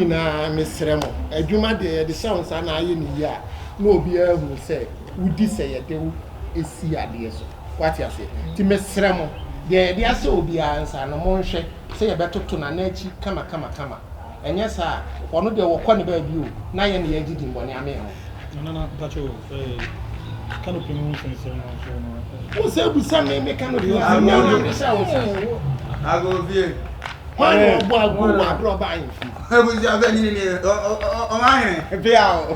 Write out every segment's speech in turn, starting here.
nyinaa mesrɛ mo, adwuma deɛ yɛde hyɛ wo nsa na ayɛ no yie a, na obiara ahunu sɛ wodi sɛ yɛde wo si adeɛ so. Woate aseɛ? Nti mesrɛ mo, deɛ yɛde ahyɛ obiara nsa no, monhwɛ sɛ yɛbɛtoto no anan akyi kama kama kama. Ɛnyɛ saa a, ɔno deɛ wɔkɔ ne baabi o, na yɛn na yɛregye dimmɔne amee ho. Nana, mpakyɛ o, canopy no ho nsɛnsɛm no nso no. Wo sɛ busa me me canopy ho asɛm, nyɛ wo na mede hyɛɛ wo nsa. Agofie. Hwan na ɔbɔ aguo wɔ aberɛ ɔba ahemfie? Abusua bɛnyini ni ɔmahene pia o.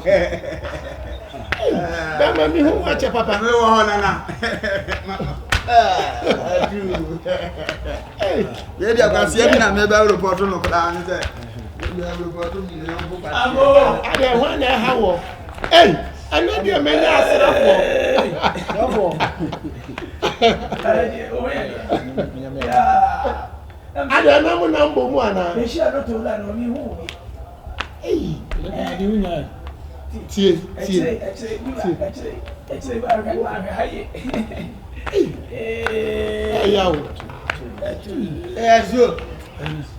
Bɛma mi hu wakyɛ papa. Mi wɔ hɔ nana. Yɛ deɛ kwaseɛ bi na mebɛ repɔto no koraa ne sɛ mebɛ repɔto mi ne yɔnko kwaseɛ. Adeɛ hwan na ɛha wɔ? Ei, ɛnɛ deɛ mɛnya asrafoɔ. Adeɛ na mo nam bɔ mu anaa? Ei, tie, tie, tie. Ei, ɛya o. Ɛyɛ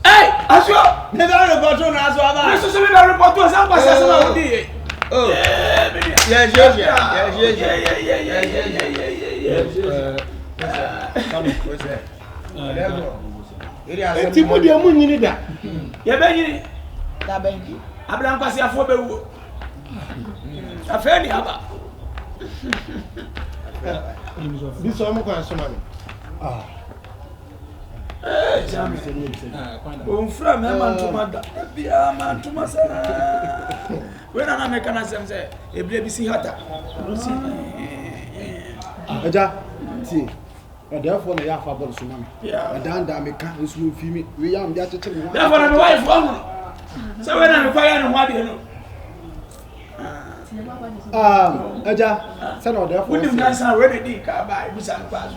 Hey, Asuo! Me bɛ repɔto na aso aba. Me soso me bɛ repɔto sɛ nkwasi asɛm a wodi yɛ. Oh. Yɛ hyia hyia. Yɛ hyia hyia. Yɛ hyia hyia. Yɛ hyia hyia. Eti mo deɛ mo nyini da. Yɛ bɛ nyini. Abira nkwasiafoɔ bɛ wuo. Afei ni aba. Bisɔ ɔmo kwan so ma mi. Ɔmfira mmarima ntoma da biara ma ntoma saa wei na na meka no asɛm sɛ ɛberɛ bi si hata agya tie ɔdɛɛfoɔ na ɛyɛ afa bɔɔl so ma me ɛdandaa meka nso mfii me wei a mede akyekyere me ho dɛfoɔ na me wife ahunu sɛ wei na mekɔyɛ ne ho adeɛ no agya sɛna ɔdɛɛfoɔ wonim nyansa wei na di ka baa ɛbusa no kwaa so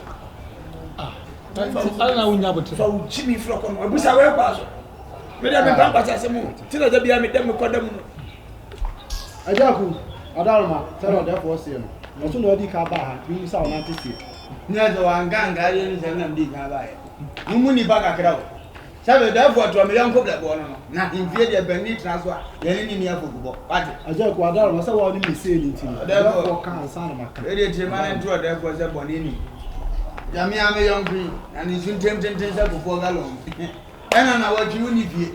fa wo gyimi frɛ kɔ no abusa wei kwaa so mede mepa nkwasɛ asɛm o nti na da bia meda mekɔ da mu no agya ku adaroma sɛna ɔdɛɛfoɔ seɛ no ɔso na ɔdi ka baa ha mehu sɛ ɔnante seɛ nyɛ sɛ wanka nka yɛ ne sɛ nam di kan baeɛ mo mu nnipa kakra o Sɛ me dɛɛfoɔ toɔ me yɔnko brɛboɔ no no, na ahemfie deɛ panin tena so a, yɛne no nni afɔkubɔ. Wate? Agya Aku, Adaroma, sɛ woa wo ne me sei no nti no, ɔdɛɛfoɔ ka ansa na maka. Wei deɛ tie ma no nto ɔdɛɛfoɔ sɛ bɔne nni. Gya me ara me yɔnko yi, na ne nsu ntɛm tenten sɛ kofoɔ galɔn. Ɛna nawɔtwe wonni fie,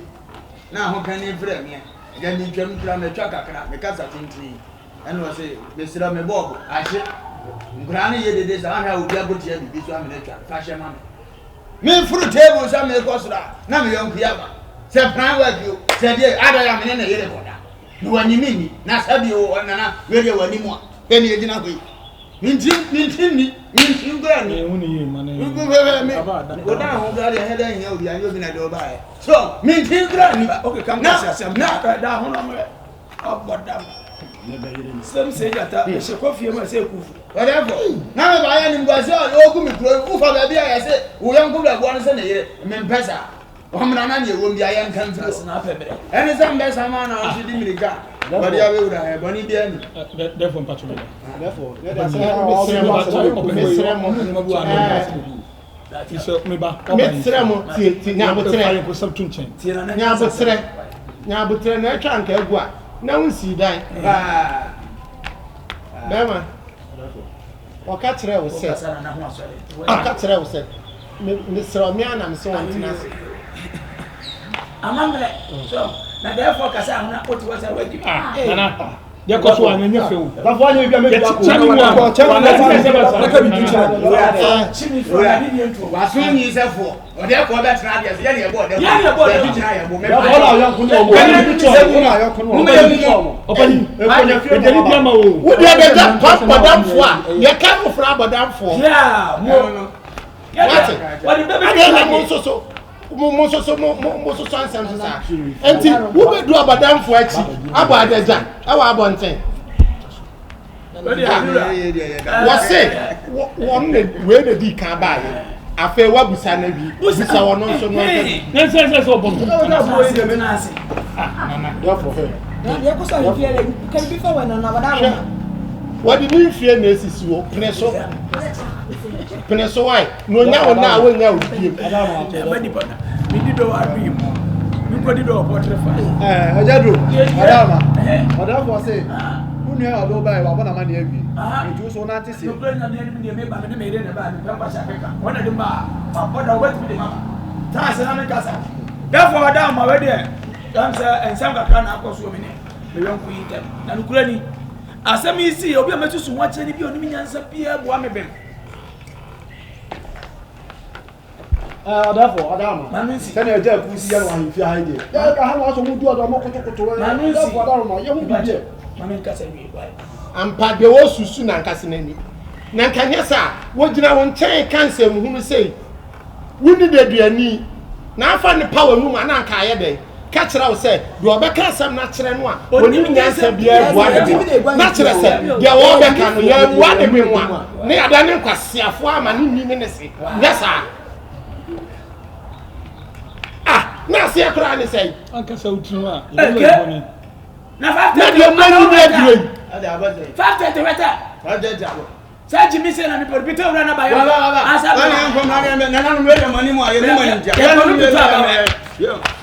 na ahokani frɛ meɛ. Agya metwam koraa, matwa kakra, me kasa tenten yi. Ɛna ɔse, mesrɛ me bɔɔbo, ahye. Nkoraa no yɛ dede saa, woahwɛ a obi akɔtia biribi so amena atwa, fa hyɛ ma me. Meforo table sɛ merekɔ soro a, na me yɔnko yi aba. Sɛ plan work o, sɛ deɛ, adɛn a me ne ne yere kɔda. Na w'ani me nni. Na sɛbi o, Nana, wei deɛ w'anim a, hwɛ nea egyina hɔ yi. Me nti, me nti nni, me nti nkura nni. Me, wodan ho koraa deɛ ɛnyɛ dɛ nhia obi, anyɛ obi na ɛde wo baeɛ. So, me nti nkura nni. Na, na, Ɔbɔ dam. Sɛm sɛ gyata ɛhyɛ kɔ fie ma sɛ kufu. Ɔdɛfo, na me baayɛ animguase a ɔgu me kuro wofa baabi a yɛse wo yɔnko bɛboa no sɛ ne yere, mempɛ saa. Ɔmmra na neɛ ɛwom bia yɛnka mfiri hɔ. Ɛne sɛ mbɛsa ma na ɔnso di mmirika a wɔde abɛwura ɛ, bɔne biara ni. Dɛfo mpatwo me da. Mesrɛ mo, mesrɛ mo tie tie nyabotrɛ nyabotrɛ nyabotrɛ na atwa nka agu a na wonsii dan bɛrima ɔka kyerɛ wo sɛ ɔka kyerɛ wo sɛ mesrɛ me ana mesɛ wɔn tena ase amammerɛ so na dɛɛfoɔ kasa ahona wote hɔ sɛ wagyi nana Deɛ kɔ so a na ɛnyɛ fɛ o. Bafo anyɛ bi a mɛbi akɔ. Kyɛ me mu a. Kyɛ me mu a. Mɛka biribi kyerɛ no. Waso nyi sɛ foɔ. Ɔde ɛkɔ bɛtena adeɛ so yɛne ɛbɔ ɔdɛ. Yɛne ɛbɔ ɔdɛ. Yɛbi gyina yɛ bo. Bafo na ɔyɔnko ne ɔmo. Ɔpani bi kyɛ ɔmo na ɔyɔnko ne ɔmo. Ɔpani. Ɛdani bi ama o. Wo deɛ bɛgya kwan bɔdamfoɔ a yɛka mo fra bɔdamfoɔ. Wate. Adeɛ na mo nso so. Mo mo soso mo mo mo soso nsɛm so saa. Nti wobɛdu abɔdamfoɔ akyi abɔ adagya ɛwɔ abɔnten. Wɔse wɔn na wei na di kan baayɛ. Afei wabusa no awie. Busa wɔn nso no nso. Na nsɛ sɛ sɛ ɔbɔ no. Wɔde ne mfie na esisi hɔ pene so pene so wae. Na onya wo na a wonya wo biem. Ɛba nipa na medi dɔ wɔ adwene mu. Menkɔdi dɔ wɔ pɔtere fa. Ɛɛ ɛgya duro. Ɔdaama. Ɔdafoɔ se wo nua a ɔde wo baeɛ wabɔ n'amaneɛ awie. Nti wo so wonante seɛ. Nokorɛ Nyame anim deɛ meba me ne me yere na ɛbaeɛ mepɛ nkwahyɛ akeka wɔn na de mba a mabɔ da wɔbɛtumi de maba tena ase na menkasa. Therefore ɔdaama wei deɛ ɛm sɛ nsɛm kakra na akɔ so wɔ me ne me yɔnko yi ntam na nokorɛ ni asɛm yi sii obi a mɛsusu ho akyerɛ no bi a ɔnim nyansa biara bua me bem. Ɔdɛfo, ɔdama. Sɛnea ɛgya aku si yɛ no ahemfie ha yi deɛ. Yɛ ha na wasɔ mo du ɔdɔ mo kotokoto. Ɔdɛfo, ɔdama, yɛ ho biribi ɛ. Ampa, deɛ wɔsusu na ankasa n'ani. Na nka nyɛ saa, wɔgyina wo nkyɛn ka nsɛmhunu sei, Wonni deduani, na afa ne pa w'anum a, na anka ayɛ dɛn? Ka kyerɛ wo sɛ, deɛ ɔbɛka asɛm no akyerɛ no a ɔnim nyansa biara bua ne bem. Na kyerɛ sɛ, deɛ ɔrebɛka no, yɛammua ne bem a, na yɛadane nkwaseafoɔ ama ne nni ne ne se. Nyɛ saa. Ah, na aseɛ koraa ne sɛn? Ankasa wo tiri ho a, yɛbɛyɛ bɔne. Na deɛ moanyini aduro yi. Sɛ Jimmy sɛ na mepɛ Peter wura na bayɛ. Asa bɛ. Wala nkɔ mra ne nana no wura mani mu ayɛ mu mani ntia. Yɛ kɔ no Peter aba.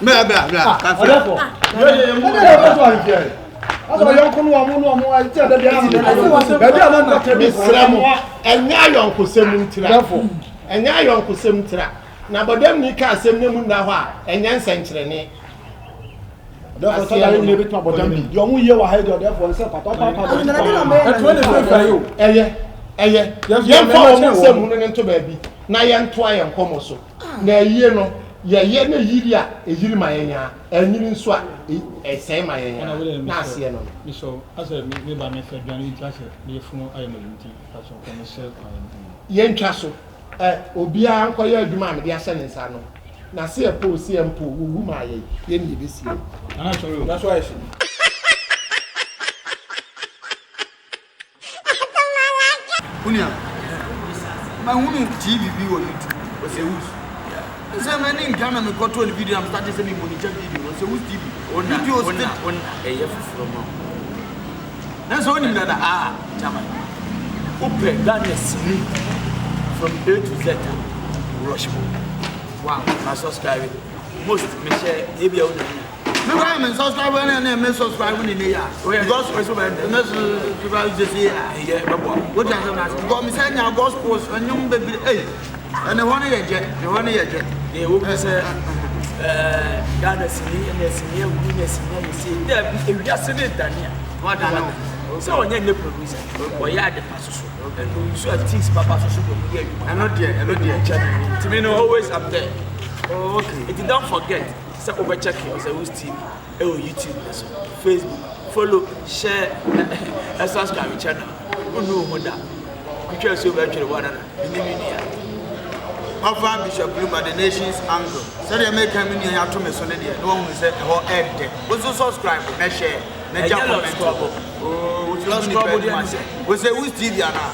Mɛ bra bra. Ɔdɛfo. Ɛna yɛ kɔ so ahemfie. Asɔ yɔnko no ɔmo no ɔmo ɛti ɛdɛ bi ama baabi a na nkɔ Mesrɛ mo, ɛnyɛ ayɔnkosɛm ntira. Ɛnyɛ ayɔnkosɛm ntira. Na bɔdamni ka asɛm na mu nna hɔ a, ɛnyɛ nsɛnkyerɛnne. Ɔdɛfo sɛ yare nyina ebetumi abɔ dam bi. Deɛ ɔmo yie wɔ ha yi deɛ ɔdɛfo nsɛ papa papa. Ɛtoɔ ne fɛfɛ yi o. Ɛyɛ ɛyɛ yɛmfa wɔn nsɛm hunu no nto baabi na yɛntoa yɛn nkɔmmɔ so. Na ayie no yɛyɛ na ɛyiri a ɛyiri ma yɛn a, ɛnyiri nso a ɛsɛe ma yɛn a, na aseɛ no no. Mesɛ wo asɛ me ba me fɛ aduane nti asɛ me yɛfunu ayɛ ma nti asɛ ɔkɔ mesɛ kwan. Yɛntwa so. Ɛ, obiara nkɔyɛ adwuma a mede ahyɛ ne nsa no, na se ɛpo o, se ɛmpo o, wowu maa yɛn, yɛn ne yɛbɛsie no. Nana sɔre o. That's why she. Onua, mahunu TV bi wɔ YouTube, ɔsɛ Who's. Nsɛ m'ani nka na mekɔtɔɔ ne video na mestate sɛ me monitor video no, ɔsɛ Who's TV. Videos Ona, ona, ɛyɛ foforɔ ma wo. Nanso wonim dada. Ah, Chairman, wopɛ Ghana sini from A to Z a, rush mo. Wow, ma subscribe. Most mehyɛ ebi a wona nya. Me kwan me subscribe ne ne me subscribe ne ne ya. Because we so bɛn. Me subscribe sisi ya. Ɛyɛ bɛbɔ. Wo ti asɛm na ase. Because me sɛ nya gospels ɛnyom bebree. Ei. Ɛne hɔ no yɛ gyɛ. Ne hɔ no yɛ gyɛ. Deɛ ɛwɔ mu sɛ ɛɛ Ghana sini ɛna sini awu na sini ayɛ sei. Daabi ewiase ne dane a. Wadane o. Sɛ ɔnyɛ ne producer ɔyɛ ade pa soso. Ɛna oyi so artist papa soso de ɔmo yɛ adwuma. Ɛno deɛ ɛno deɛ. Kyɛ ne ntumi no always I'm there. Oh, okay. Nti don't forget sɛ wobɛ check Ɔsawu's TV ɛwɔ YouTube no so, Facebook, follow, share na subscribe channel. Wonnu wo ho da. Twitwa asuo bɛtwere wo anana. Mene me nua. Ɔfa Bishop Lumba the nation's uncle. Sɛdeɛ meka me nua yi ato me so no deɛ na wahunu sɛ ɛhɔ ɛɛdɛ. Wo nso subscribe na share na gya comment. Ɛnyɛ Lord Scrabble. Oh, wo nso Lord nipa Scrabble anim deɛ ne ase. sɛ. Wo sɛ Who's TV anaa?